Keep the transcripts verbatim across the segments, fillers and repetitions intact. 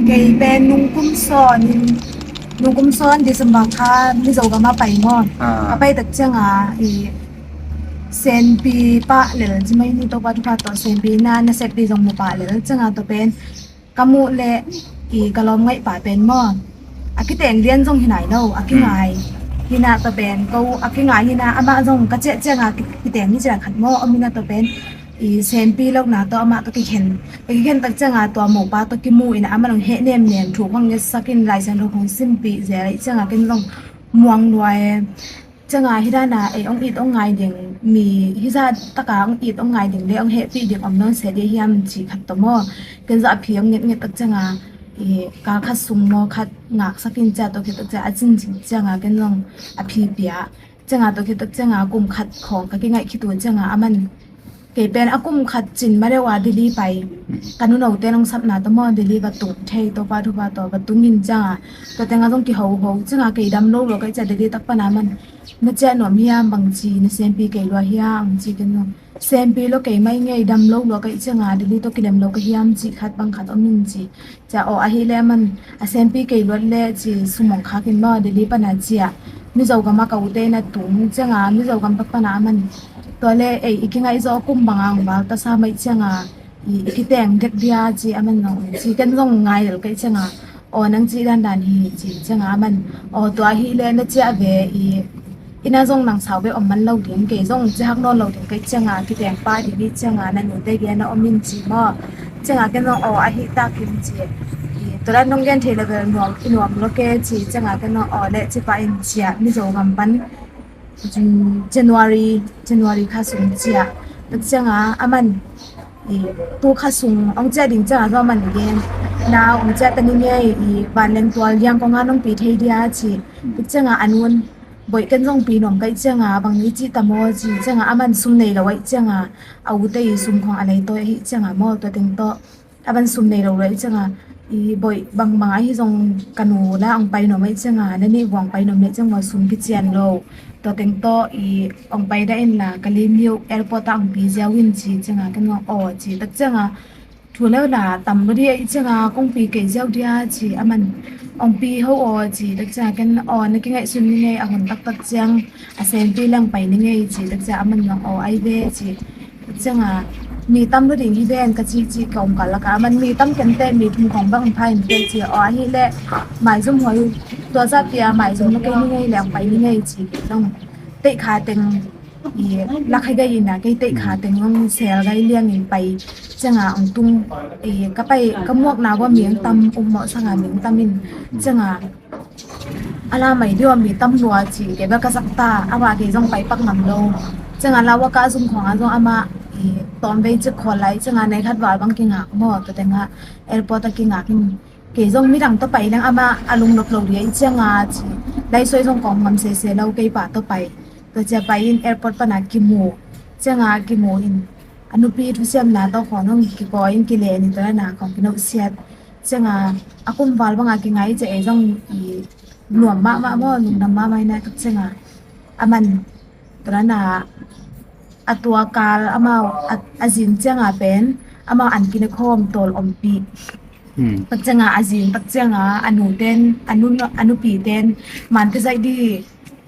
Kei pen nungkum sawn in, nungkum sawn December kha Mizo gam ah pai maw. Ah. Ka pai tak ciangin i senpi pah lel ci mai ni, Topa thupha tawh senpi na, na seppi zong mu pah lel ciangin tua pen ka muh leh i ka lawm ngaih pa pen maw, a kiteng lian zong hi nai lo, a kingai. Hi na tua pen ko a kingai hi na, amah zong ka ciah ciangin ki-, kiteng ni ciah khat maw, om hi na tua pen i senpi lohna tawh amah tawh kikhen, ka kikhen tak ciangin tua mopa tawh kimu in amah zong heh nemnem thu khong ngetsak in Lai Siangtho khong simpih zel ahih ciangin ken zong muang lua e. Ciangin hih dan a ei ong it ong ngai ding, mi hih zah tak a ong it ong ngai ding le ong hehpih ding om nawn se ding hiam ci khat tawh maw. Ken zong a phi ong ngetnget tak ciangin i kal khat sung maw khat ngaksak in ciah tawh khit tak ciangin a cin cin ciangin ken zong a phi pia. Ciangin tawh khit tak ciangin kum khat khawng ka kingaih khit uh ciangin aman kei pen a kum khat cin ma deuh a Delhi pai. Ka nuno te nong sapna tawh maw Delhi va tung thei, Topa thupha tawh va tung in ciangin tua tengah zong kihoho ciangin kei dam lo lua ka hih ciang Delhi tak pan aman na ciah nuam hiam bang ci, na senpi kei lua hiam ang ci ken zong senpi lo kei mai ngei, dam lo lua ka hih ciangin Delhi tawh kilem lo ka hiam ci khat bang khat om in ci. Ciah aw ahih leh aman a senpi kei luat leh ci sum ong khak in maw Delhi pan a ciah Mizo gam ah ka ute na tung ciangin Mizo gam tak pan a aman tua leh ei i kingaih zawh a kum bang a ong val ta sa mai ciangin i, i kiteng dek dia ci aman zong ci ken zong ngai lel ka hih ciangin aw nang cih dandan hi ci ciangin aman aw tua ahih leh na ciah ve i, i na zong nang sau ve om man lo ding, kei zong ci hak nawn lo ding ka hih ciangin kiteng pah ding hih ciangin na nute gen na om in ci maw. Ciangin ken zong aw ahih tak in ci. I, tua dan nong gen thei level nuam, i nuam lo ke ci ciangin ken zong aw leh ci pah in ciah Mizo gam pan January, January kha sung ciah. Tak ciangin aman i tu kha sung ong ciah ding ciangin zong aman gen na ong ciah ta ni ngei i vanleng tual liang kong a nong pi thei dia ci. Tak ciangin a nun boih ken zong pi nuam ka hih ciangin bang ni ci ta maw ci ciangin aman sum nei lo ahih ciangin a ute i sum khong a lei tawi ahih ciangin maw tua teng tawh a van sum nei lo leh ciangin i boih bangbang ahi zong ka nu la ong pai nuam ahih ciangin na nih vuang pai nuam leh ciangin sum kician lo. Tua teng tawh i ong pai dah in la ka lim hiu airport ah ong pi ziau in ci ciangin ken zong aw ci tak ciangin thu leu la tam lo dih ahih ciangin kong pi kei ziau dia ci aman ong pi ho aw ci tak ciangin ken aw na kingaihsun ni ngei a hun taktak ciang a senpi leng pai ni ngei ci tak ciangin aman zong aw ai ve ci. Ciangin mi tam lo ding hi ven ka cih cih ka om kal lakah aman mi tam kenteh mi thum khong bang pha in teh ci aw ahih leh maizum huai tua zahpi a maizum lo kei ni ngei leng pai ni ngei ci kei zong teih kha teng i lak hai gai in a kei teih kha teng zong sel gai liang in pai. Ciangin ong tung i ka pai ka muakna ua mi ong tam um mawh sangin mi ong tam in ciangin a la mai deuh a mi tam lua ci kei bel ka zak ta a va kei zong pai pak ngam lo. Ciangin la ua ka zum khawng a zong amah i tawm vei cik khawl lai ciangin nei khat val bang kingak maw tua tengah airport a kingak in kei zong midang tawh pai leng amah a lungnop lo dia i ciangin ci. Laisuai zong kawm ngam sese lo kei pa tawh pai. Tua cia pai in airport pana kimu ciangin kimu in a nupi thusiamna tawh khawng hong kikawi in kile ni tua na khawng kinohsiat. Ciangin a kum val banga kingai cia ei zong i nuam mahmah maw lungdam mahmah ina tak ciangin a man tua na a tua kal amau a, a zin ciangin pen amau an kine khawm tawl ompih. Tak ciangin a zin tak ciangin a nu ten a nu a nupi ten man te zaih di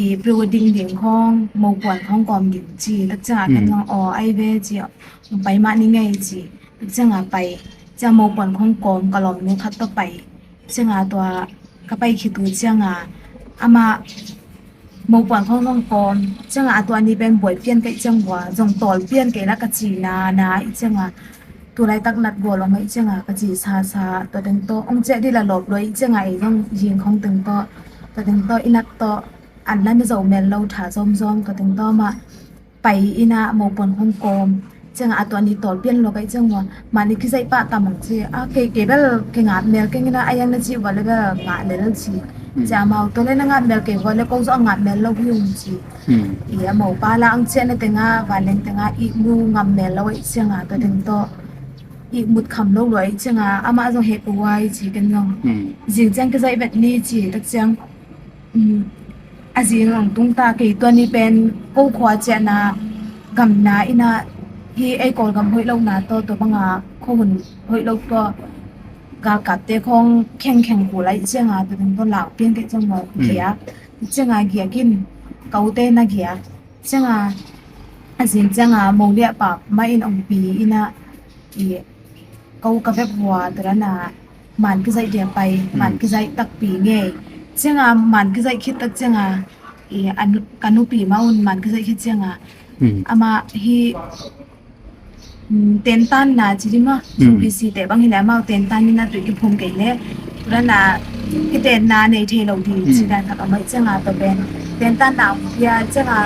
i pre-wedding ding khawng mopuan khawng kawm ding ci tak ciangin ken zong aw ai ve ci. Pai mah ni ngei ci. Ciangin pai ciang mopuan khawng kawm ka lawmnu khat tawh pai. Ciangin tua ka pai khit uh ciangin amah mopuan khawng zong kawm ciangin a tua ni pen buai pian kei ciang bua zong tawl pian kei la ka ci na na i ciangin tulaitak nat gual om i ciangin ka ci sasa tua teng tawh ong ciah dih la lawp lua i ciangin ei zong zing khawng teng tawh tua teng tawh i nat tawh an la mi zo mel lo tha zawmzawm tua teng tawh mah pai ina mopuan hong kawm. Ciangin a tua ni tawl pian lo kai ciang ua mah ni kizaih pah tam ang ci a kei kei bel kei ngat mel kei ngina a yang na ci ua le bel ngat lel ci. Ci amau tua le na ngat mel kei ua le ko zo a ngat mel lo hi ung ci. I amau pa la ang ciah na tenga vanleng tenga i mu ngam mel lo i cianga tua teng tawh i mut kham lo lo i cianga amah zong heh ko ua i ci ken zong. Zing ciang kizaih vet ni ci tak ciang a zing ang tung ta kei tua ni pen ko khua ciahna gamna ina hi ei Kawlgam hoih lohna tawh tua banga khuahun hoih lo tawh Galkapte khawng khengkheng kul ahih cianga, tua teng tawh lau pian kei ciang maw, mm, giak. Cianga giak in, kote na giak. Cianga, a zing cianga, mo liah pak mah in ong pi ina, i, ko ka vek vua, tua dana, man kizaih dia pai, mm, man kizaih takpi ngei. Cianga, man kizaih khit tak cianga, i, an, ka nupi mah un, man kizaih khit cianga. Mm. Amah hi, mm, tentanna ci ding maw. Mm. Sung P C te bang hileh amau tentan ina tui kiphum kei leh, tua dana kitenna nei thei lo ding, mm, ci dan khat om ahih cianga tua pen tentanna om pia cianga,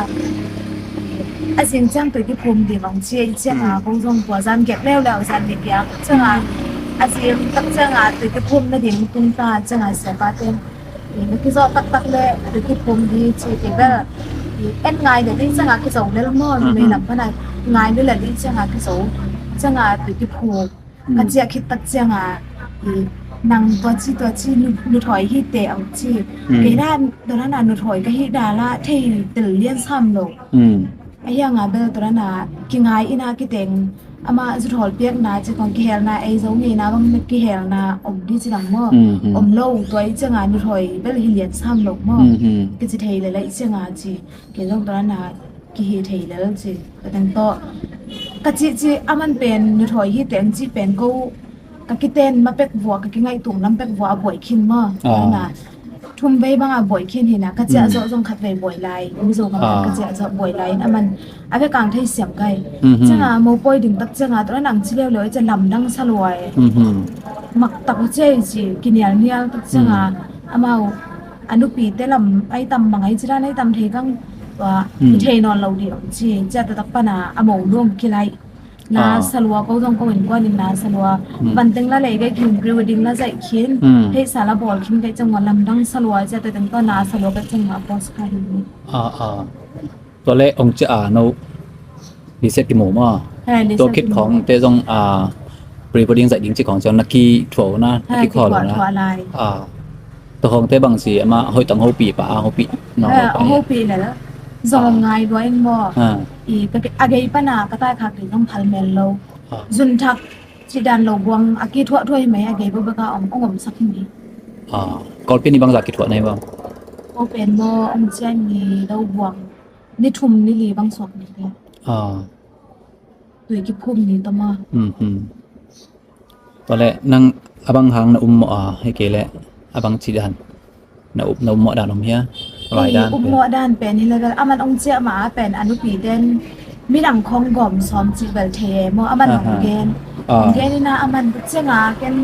a zing ciang tui kiphum ding ong ci ahih cianga, mm, kong zong tua zan giak leuleu, zan ni giak cianga, mm, a zing tak cianga tui kiphum nading tung ta cianga siapa ten, i, na kizawh taktak le tui kiphum ding ci kei bel, i, en ngai le ding cianga kizo lel maw, mhm, numei lam pana ngai le le ding cianga kizo cianga tui kiphum. Mm. Ka ciah khit tak cianga, i, nang tua ci tua ci nu, nuthawi hi teh ong ci. Mm. Kei dan tua dana nuthawi ka hi dala thei tel lian sam lo. Mm. A hianga bel tua dana kingai ina kiteng, ama zuthawl piakna ci kong kihelna, ei Zo ngeina bang kihelna om ding ci dang maw. Mm, mm. Om lo, tua ahih cianga nuthawi bel hi lian sam lo maw. Mm, mm. Kici thei lel ahih cianga ci. Kei zong tua dana kihi thei lel ci. Tua teng tawh ka cih ci, aman pen nuthawi hi teng ci pen ko ka kiten ma pek vua, ka kingaihtung lam pek vua a buai khin maw. Ah. Tua dana thum vei banga buai khin hina, ka ciah, mm, zawh zong khat vei buai lai, Mizo gam, ah, ka ciah zawh buai lai in aman a vekang thei siam kai. Mhm. Cianga mopawi ding tak cianga tua dana ang ci leuleu ahih ciang lamdang sa lua e. Mhm. Mak tak uh ci ahih ci, kinialnial tak cianga, mm, amau a nupite lam ai tam mang ai ci dan ai tam thei kang tua, mm, i thei nawn lo ding ong ci. Ciah taktak pana a mo nuam kilaih. Na, ah, sa lua, ko zong ko innkuan in na sa lua. Hmm. Vanteng la lei gai khin, pre-wedding la zaih khin, hmm, theihsa la bawl khin gai ciang ua lamdang sa lua, cia te teng tawh na sa lua gai ciang ua post kha hi. Ah, ah. Tua le ong cia a no Lisiat kimu maw? He, Lisiat kimu. Tua khit khawng te zong, ah, pre-wedding zaih ding ci khawng ciang na kithuah na, na, he, kithuah lo na. Kithuah lai. Ah. Tua khawng te bang ci, amah hoih tang hopih pah a, hopih nawn lo pah a. Hopih lel. Zong ngai lua in maw. Ah. I, ka, a gei pana ka taikhak ding zong phal mel lo. Ah. Zun thak cih dan lo buang a kithuahthuah hi mai a gei bawk bek a om, ong omsak hi mai. Ah. Kawlpi ni bangzah kithuah na hi bang? Kawlpi maw, ong cia ni lo buang. Ni thum ni li bang suak ni te. Ah. Tui kiphum ni tama. Mhm. Tua le nang a bang hang na um mawh a, hi kei le a bang ci dan na um, na um mawh dan om hia? Vai dan um pen, mawh dan pen hi le bel aman ong ciah ma a pen a nupi ten midang khong gawm sawm cih bel thei e maw, aman ong gen. Ah. Ong gen ina aman cianga ken,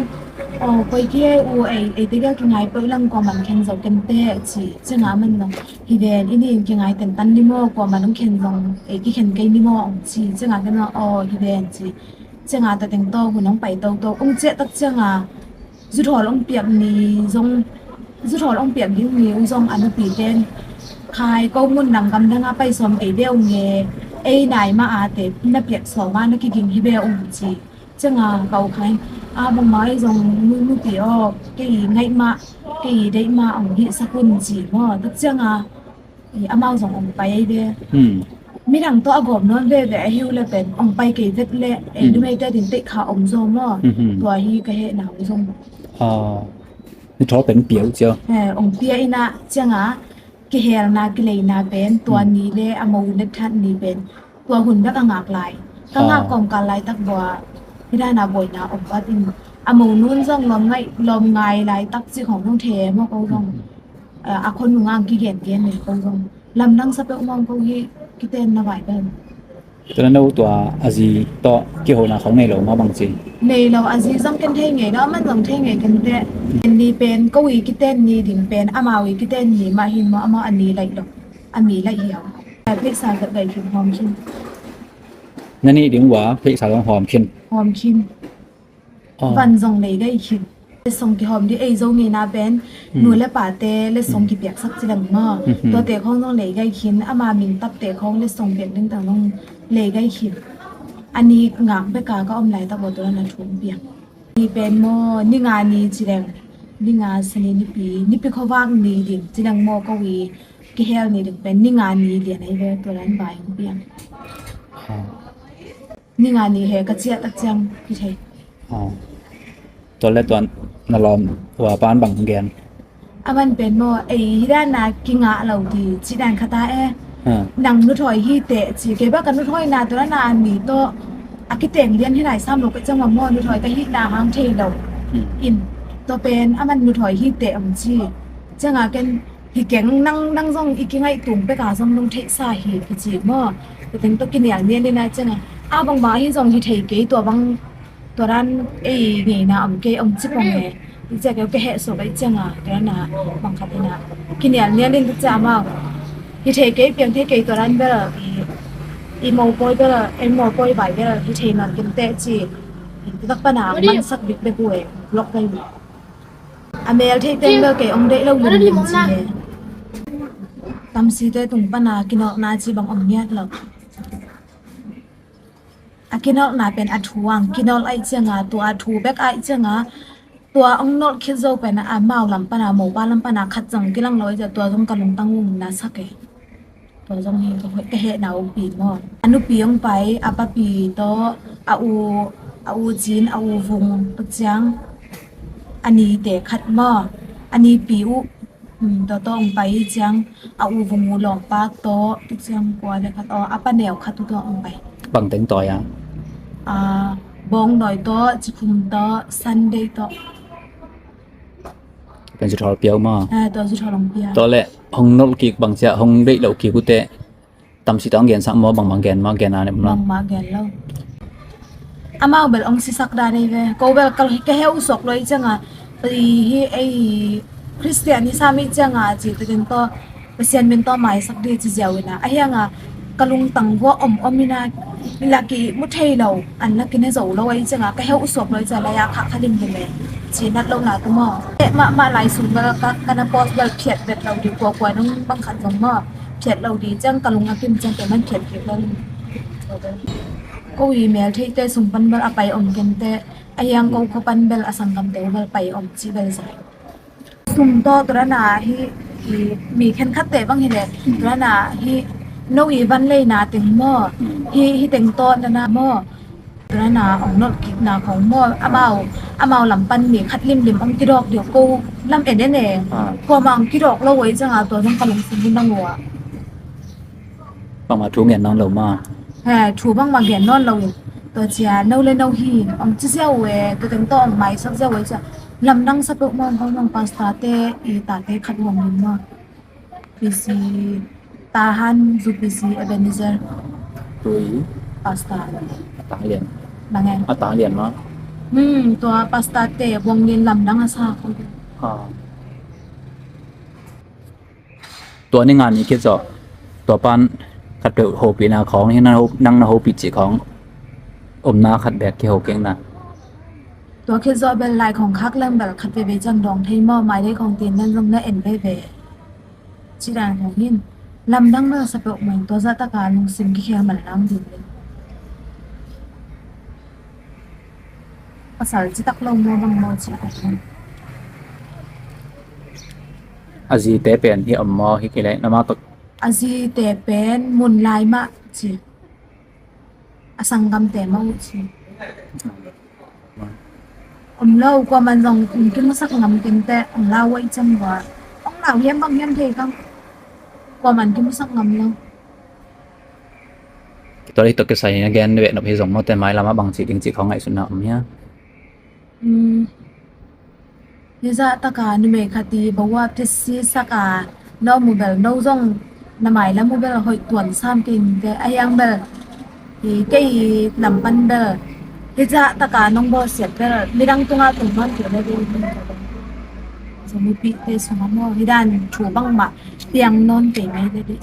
oh, koi ki e u ei, ei te gel kingai peuh lang kua man khen zo ken te ci cianga aman nong hi ven, i ni in kingai tentan ni maw, kua man ong khen zong ei kikhen kei ni maw ong ci cianga ken, oh, hi ven ci. Cianga ta teng tawh hun ong pai toto ong ciah tak cianga zuthawl ong piak ni zong, zuthawl ong piak ding ni uh zong a nupi ten khai ko mun nang gamdang a pai sawm kei deuh nge, ei nai ma a te na piak sawm a na kiging hi be ong ci. Cianga kau khai a bangmah ei zong nu, nupi aw, kei ngaih mah, kei deih mah ong hih sak un ci maw. Tak cianga i amau zong ong pai ei ve. Hmm. Midang tawh a gawm nawn veve ahi uh le pen ong pai kei vet le ei, hmm, numeite din teih kha om zaw maw. Mhm. Tua hi ka hehna uh zong. Ah. Ni thawl pen pia uh cia. Eh, ong pia ina cianga kihelna kileina pen tua, hmm, ni le a mo le that ni pen tua hun bek a ngak lai. Ka ngak, ah, kawmkal laitak bua hi dana buaina om vat in a mo nun zong lawm ngai, lawm ngai laitak ci khong zong the maw ko zong. Mhm. A, a khon nunga ang kigengen nei ko zong lamdang sa peuh mawng ko hi kiten na vai pen. Tua na no tua a zi tawh kihona khong nei lo maw bang ci? Nei lo, a zi zong ken thei ngei lo, aman zong thei ngei ken te. Ken ni pen ko i kiten ni ding pen amau i kiten ni mah hin maw, amau a ni laih lo, a mi laih hiau. Pheisa zat gai khin hawm khin. Na nih ding ua pheisa zong hawm khin. Hawm khin. Van zong lei gai khin. Letsong kihawm dih ei Zo ngeina pen nu le pate letsong kipiaksak ci leng maw. Tuate khawng zong lei gai khin, ama min tapte khawng letsong piak ding tang zong lei gai khin. A ni ngak beka ka om laitak ua tua na thum piang. Ni pen maw, ni nga ni ci leng, ni nga sani nipi, nipi khuavak ni ding ci leng maw, ko i kihel ni ding pen ni nga ni lian ahi ve, tua lan vai hong piang. Ni nga ni he ka ciah tak ciang hi thei. Tua le tua na lawm ua pan bang gen? A man pen maw, ei hi dan a kingah lo ti ci dan khat a e. Ha. Nang nuthawi hi teh ci, kei bel ka nuthawi na tua dan a mi tawh a kiteng lian hi lai sam lo ka ciang maw, nuthawi ka hih na hang thei lo. Hmm. In tua pen a man nuthawi hi teh om ci. Ciang a ken hi keng, nang, nang zong i kingaih tung pek a zong nong theihsa hi kici maw. Tua teng tawh kinial nial in a ciang a, a bang bang hi zong hi thei kei, tua bang tua dan ei ngeina om kei om ci pong e. I ciak eu ka heh suak ei ciang a, tua dan a bang khat in a kinial nial in tua ciang amau hi thei kei, piang thei kei, tua dan bel i, i mopawi bel, ei mopawi bai bel hi thei man ken teh ci. Tua tak pan a mangsak bik bek uh e, block bel. A mel thei teng bel kei ong deih lo lim lim ci e. Tamsite tung pan a kinawlna ci bang om ngiat lo. A kinawlna pen a thu ang kinawlh ahih ciang a, tua a thu bek ahih ciang a, tua ong nolh khit zo pen a, amau lam pan a, mopa lam pan a khat zong kilang lo ahih ciang, tua zong ka lungtang ung na sak e. Tua zong hi ka heh, ka hehna umpi maw. A nupi ong pai, a papi tawh, a u, a u Cin, a u Vung, tua ciang a nite khat maw, a nipi uh, um, tua tawh ong pai ciang, a u Vung u lawmpa tawh, tua ciang kua le khat, aw, a pa neu khat uh tawh ong pai. Bang teng tawi a? A, Bawngdawi tawh, Cikhum tawh, Sunday tawh. Pen zuthawl piau maw? A, tua zuthawl ong piau. Tua le hong nolh kik bang cia, hong deih lo kik uh teh, Tamsite ong gensak maw, bang bang gen maw, gen a ne maw? Bang bang gen lo. Amau bel ong sisak dan ei ve. Ko bel ka, ka heh uh suak lo ei ciang a, ei hi ei Khristian i sam ei ciang a ci, tua teng tawh Pasian min tawh maisak di ci ziau in a, a hiang a ka lungtang vua om om in a, i lak i mu thei lo, an lak i ne zo lo ei ciang a, ka heh uh suak lo ei ciang a, lai a khah kha lim lim e. Ci nat lo na tu maw. Eh, mah, mah lai sung bel ka, ka na post bel phiat vet lo di, kua kua nung bang khat zong maw. Phiat lo di ciang ka lung a kim ciang ka man phiat phiat lo. Ko i mel theite sung pan bel a pai om ken teh, a hiang ko khua pan bel a sanggamte bel pai om ci bel zai. Sum tawh tua dan a hi, i, mi khenkhatte bang hi leh, tua dan a hi, no i van leina teng maw, hi, hi teng tawh dan a maw, tua dan a ong nolh kikna khong maw, amau, amau lam pan mi khat limlim ong kidawk diau ko lam en en e. Ah. Kuamah ong kidawk lo ei ciang a, tua zong ka lungsim hi nang ua. Bangmah thu ngen nawn lo maw? He, thu bangmah ngen nawn lo in. Tua cia, no le no hi, ong ci ziau e, tua teng tawh ong maisak ziau e cia. Lamdang sa peuhmah ong, ong pastor te, i tate khat uh ong in maw. P C, Tahan, zu P C, Ebenezer. Tui. Pastor. A ta lian. Bang e? A ta lian maw? Hmm, tua pastor te, buang lian lamdang a sa ko. Ah. Tua ni nga ni khit zawh, tua pan khat peuh hopihna khawng hi, nang ho-, nang na hopih cih khawng omna khat beek kiho keng na. Tua khit zawh bel lai khawng khak leng bel khat veve ciang dawng thei maw, mai lei khawng tin nan zong na en veve. Ci dan khawng hin lamdang na sa peuh maw, tua zah taka lungsim kikhel man lam ding. Pasal citak lo maw bang maw ci. A zite pen hi om maw hi kileh na mah tok. A zite pen mun lai mah ci. A sanggamte mah uh ci. Om lo, kuaman zong ong kimusak ngam kinte, ong lau uh ei cam bua. Ong lau hiam bang hiam thei kang. Kuaman kimusak ngam lo. Tua leh hi tawh kisai na gen veh nop hi zong mawte mailam ah bangci ding cih khawng ngaihsutna om hiam? Um, hizah taka numei khat i bawah tisi saka na om uh bel no zong na mailam uh bel hoih tuan sam kei nite a hiang bel. I kei i lam pan bel hizah taka nong bawlsiat bel midang tungah tung nawn kei le ding. Zong mipihte sungah maw hi dan thu bangmah piang nawn kei mai le ding.